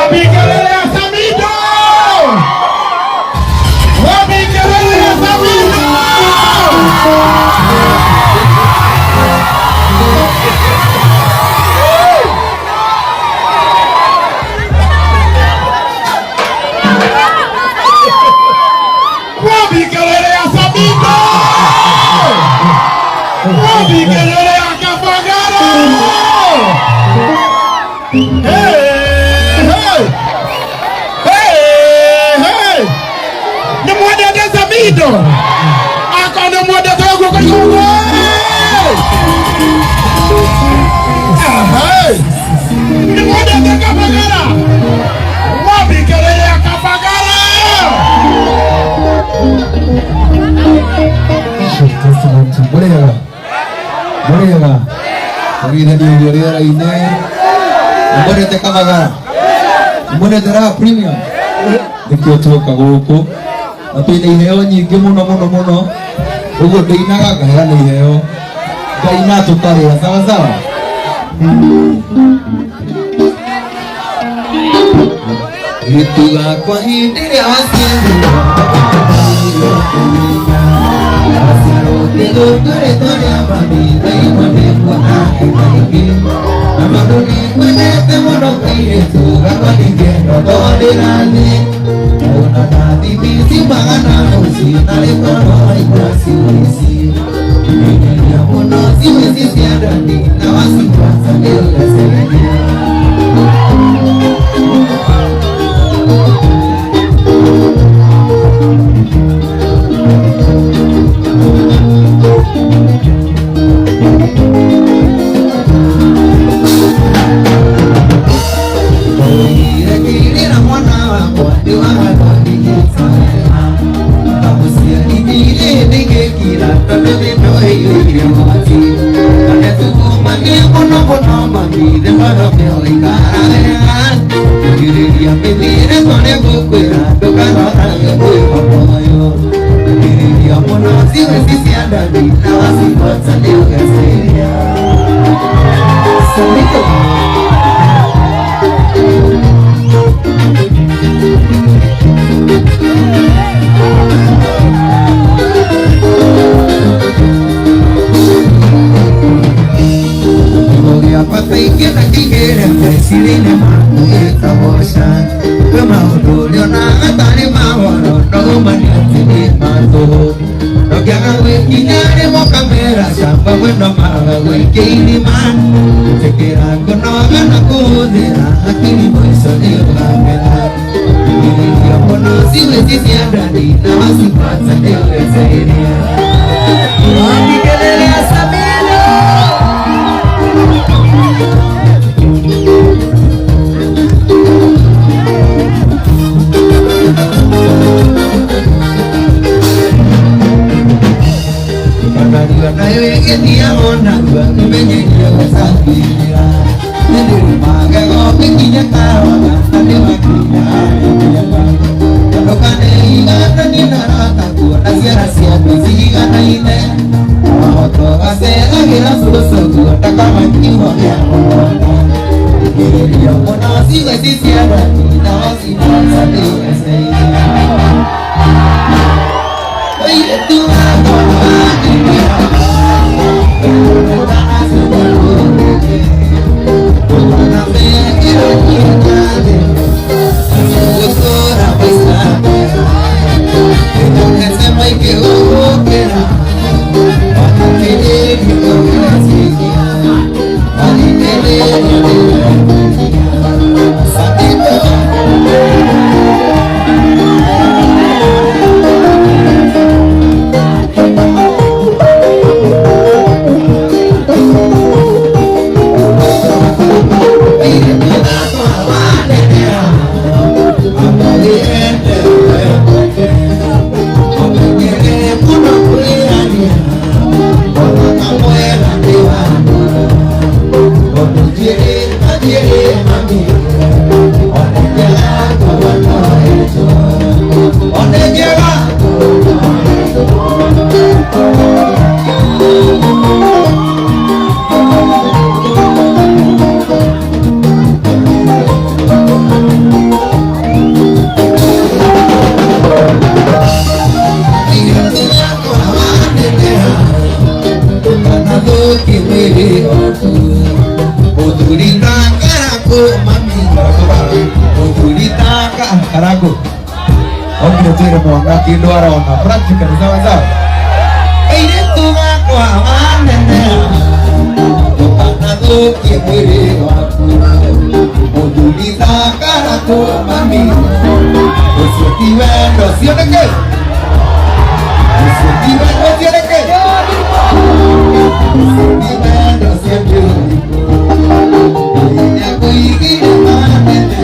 Wapi kelele ya Samido? Wapi kelele ya Samido? Wapi kelele ya Samido? Wapi kelele ya Kabagara? Hey, hey! Hey, hey! Nĩ mwendete Samido? Akorwo nĩ mwendete guoko igũrũ. Hey! Nĩ mwendete Kabagara? Wapi kelele ya Kabagara? Mũrĩega mũrĩega kũgeithania irio rĩera-inĩ. Nĩmwendete Kabagara? Nĩmwendete Raha Premium? Nĩkĩo tuoka gũkũ na twĩna iheo nyingĩ mũno mũno mũno. Ũguo ndĩinaga ngaheana iheo, ngaina tũkarĩa. Sawa sawa. Gĩtuga kwa hĩndĩ ĩrĩa waciarirwo na. Wapi kelele ya Samido? Karangu okire twire mwana kindu arona practically sawa sawa airitu gakwa wanene ndũkanathukie mwĩrĩ waku mũthuri thakara mami ũcio ti wendo ũcio nĩ kĩ ũcio ti wendo ũcio nĩ kĩ ũcio ti wendo ũcio nĩ ũrĩkũ nĩakũigire manene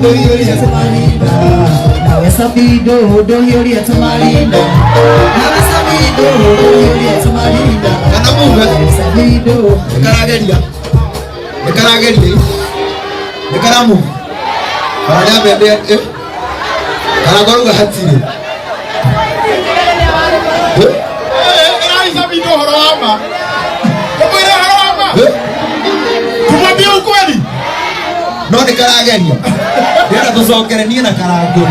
Ndũhiũrie. Tumalinda. Nawe Samido ndũhiũrie tumalinda. Nawe Samido ndũhiũrie tumalinda. Kana muge. Nawe Samido. Nĩkarageria. Nĩkarageria. Nĩkaramu. Kana nĩambende eh. Karangwaruga hatirĩ. Eh? Ĩrai Samido ũhoro wa ma. Tũmwĩre ũhoro wa ma. Eh? Tumwambie ukweli. No nĩkarageria. Ndĩrenda tũcokere niĩ na Karangũ.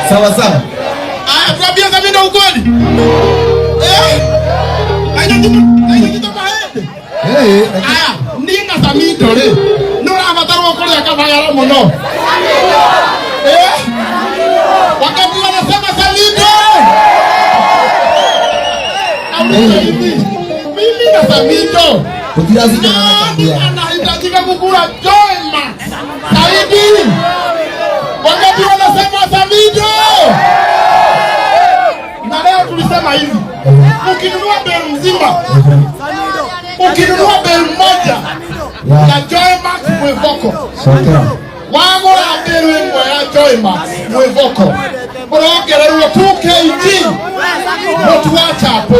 Sawa sawa. Aya, tuambie Samido ukweli. Eh? Aina mahĩndĩ. Eh, Aya, niĩ na Samido rĩ, nĩ ũrabatarwo kũrĩa kabagara mũno. Eh? Wakati wanasema Samido. Nauliza hivi, mimi na Samido tũtiracindana na nani kambia. anahitajika kukula Joy Max zaidi? Wakati wanasema Samido. Na leo tulisema hivi, ukinunua bale mzima, ukinunua bale moja ya Joy Max mwĩboko, Cokera. wagũra bale ĩmwe ya Joy Max mwĩboko, ũrongererwo 2 kg mũtu wa chapo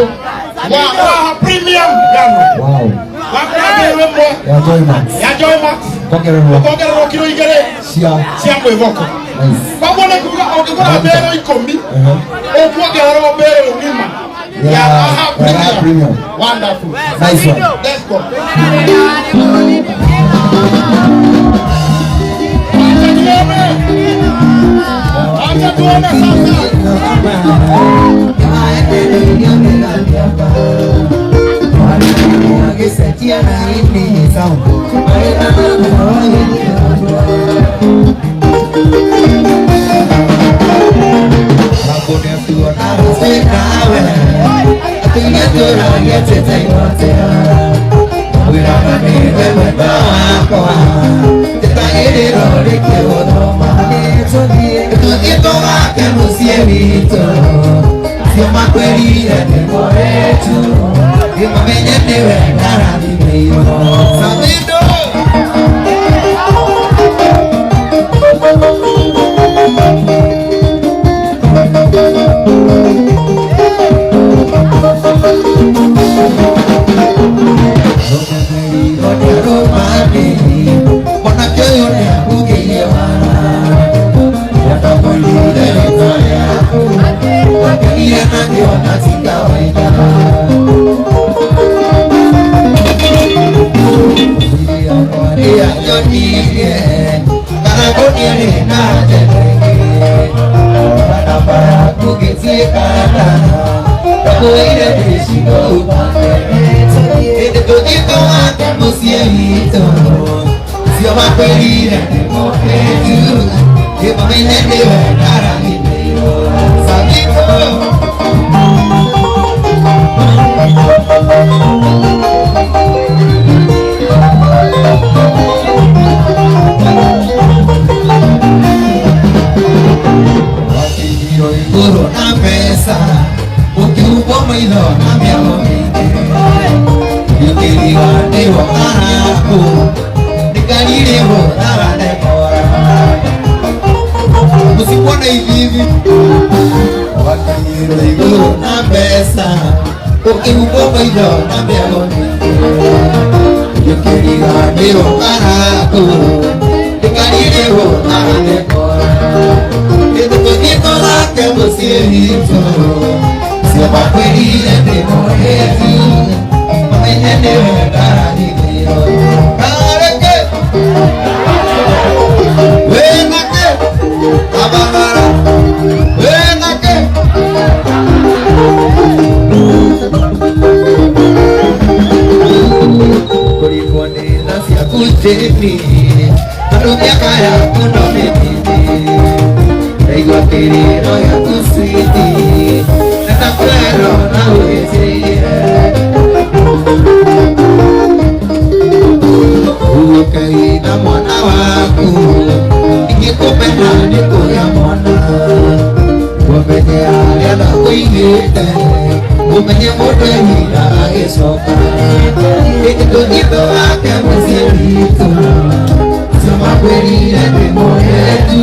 wa Raha Premium ngano. Wow. Wagũra bale ĩmwe Ya Joy Max. ya Joy Max Kongererwo. ũkongererwo kiro 2 Cia. cia mwĩboko. Nice. Koguo nĩ kuga ũngĩgũra bale 10 ũkuongererwo bale ng'ima ya Raha Ya Raha Premium. Premium. Wonderful. Nice one. Let's go. Acha tuone. Acha tuone sasa. Samido. Usikuone hivi hivi wakinyirwo igũrũ na mbeca ũkĩhumbwo maitho na mĩago mĩingĩ ũkĩriganĩrwo karakũ ndĩkarirĩrwo aranekora ĩtũthiĩ tũthake mũciĩ witũ cio makwĩrire ndĩ mũhĩtu mamenye nĩwe ndarathimĩirwo kareke wĩnake abagara wĩnake kũringwo nĩ tha ciaku njĩni tondũ mĩaka yaku no mĩnini ndaigua kĩrĩro gĩaku switi na ndakwĩrwo na wĩtĩire ũkaina mwana waku ingĩkũmena nĩ kũgĩa mwana ũmenye harĩa ndakũigĩte ũmenye mũndũ ehira agĩcoka ĩndĩ tũthiĩ tũgake mũciĩ witũ cio makwĩrire ndĩ mũhĩtu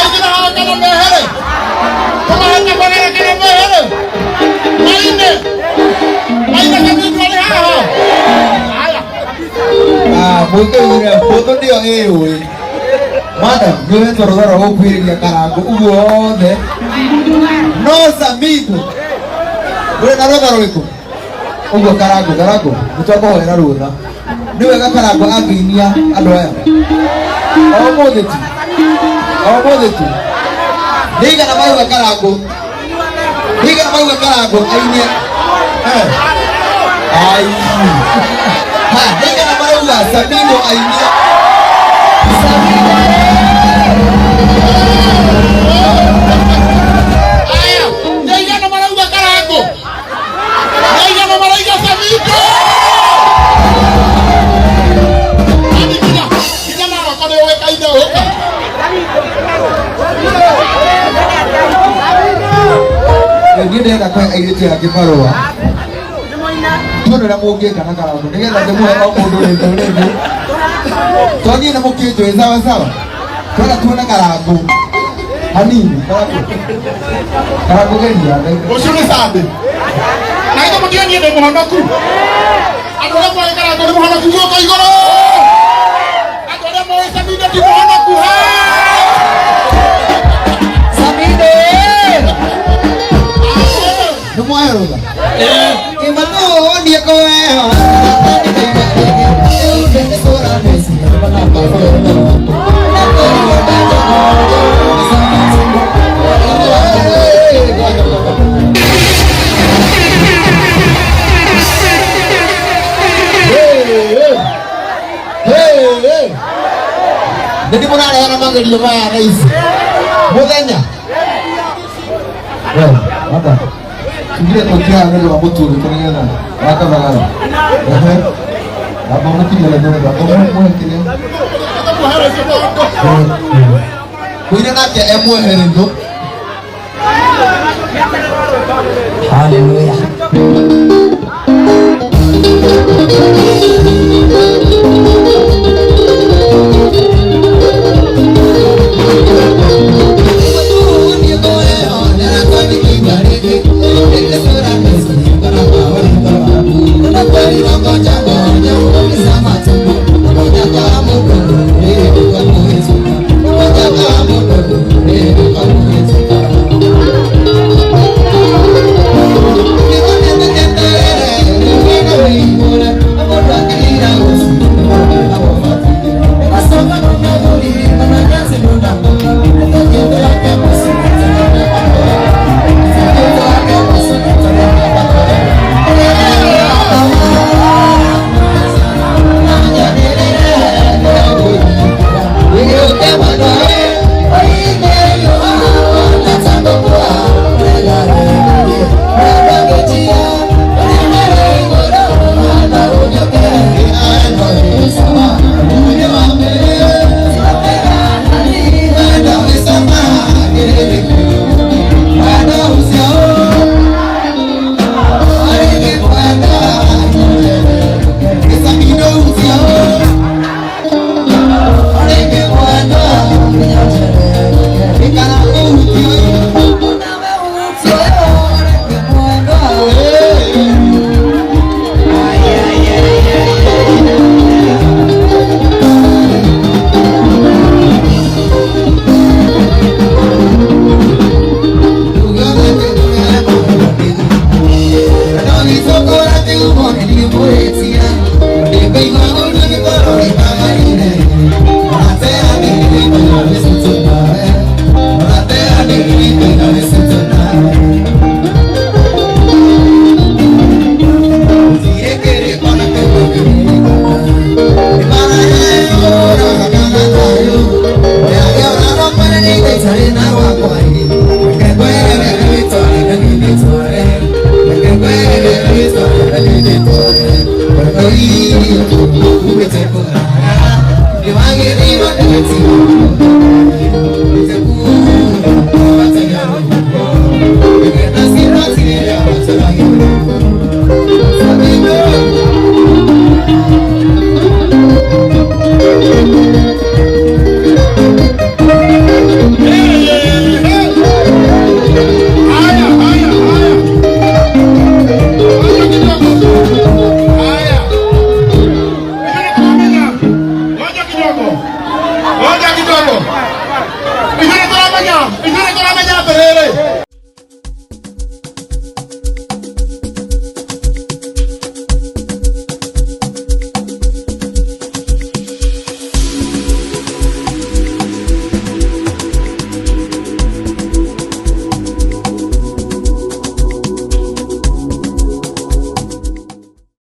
Maingĩre haha kana mehere? Tũmahe kamagara kana mehere? Maine. Maine Samido arĩ haha. Haya. Ah, mũkĩire mbũthũ nĩyo ĩũĩ. Madam, nĩ ũhetwo rũtha rwa gũkuhĩrĩria Karangũ ũguo wothe. No Samido. Ũrĩ na rũtha rũrĩkũ? Ũguo Karangũ, Karangũ, nĩ twakũhoera rũtha. Nĩ wega Karangũ angĩinia andũ aya. O ũmũthĩ tu. O ũmũthĩ tu. Nĩ igana marauga Karangũ. Nĩ igana marauga Karangũ ainie. Eh. Ai. Ha, nĩ igana marauga Samido ainie. Aya, nĩ aigana marauga Karangũ? Nĩ aigana marauga Samido? Ani kinya, kinya Narok nĩ ũĩkaine ũka. Niĩ ndĩrenda kũhe airĩtu aya angĩ marũa. Tuone ũrĩa mũngĩka na Karangũ nĩgetha ndĩmũhe o mũndũ rĩngĩ rĩngĩ. Tondũ niĩ nĩ mũkĩnjũĩ sawa sawa. Twenda tuone Karangũ hanini. Karangũ. Karangũ geria. Ũcio nĩ Sunday. Na ithe mũtige niĩ ndĩ mũhonoku. Andũ arĩa moĩ Karangũ nĩ mũhonoku guoko igũrũ. Andũ arĩa moĩ Samido ti mũhonoku. Ha! Samido. Nĩ mwahe rũtha? Kĩmatunie kũheo. Nĩ ndĩmũrarehera magerio maya thaa ici mũthenya. We, aba tugire tũkĩhaha nĩ ũndũ wa mũtu ũrĩkũ nĩgetha wa kabagara. Ehe. Amba mũkinyĩre nĩgetha mũhe kĩrĩa. Mũine nake emwehererio. Hallelujah.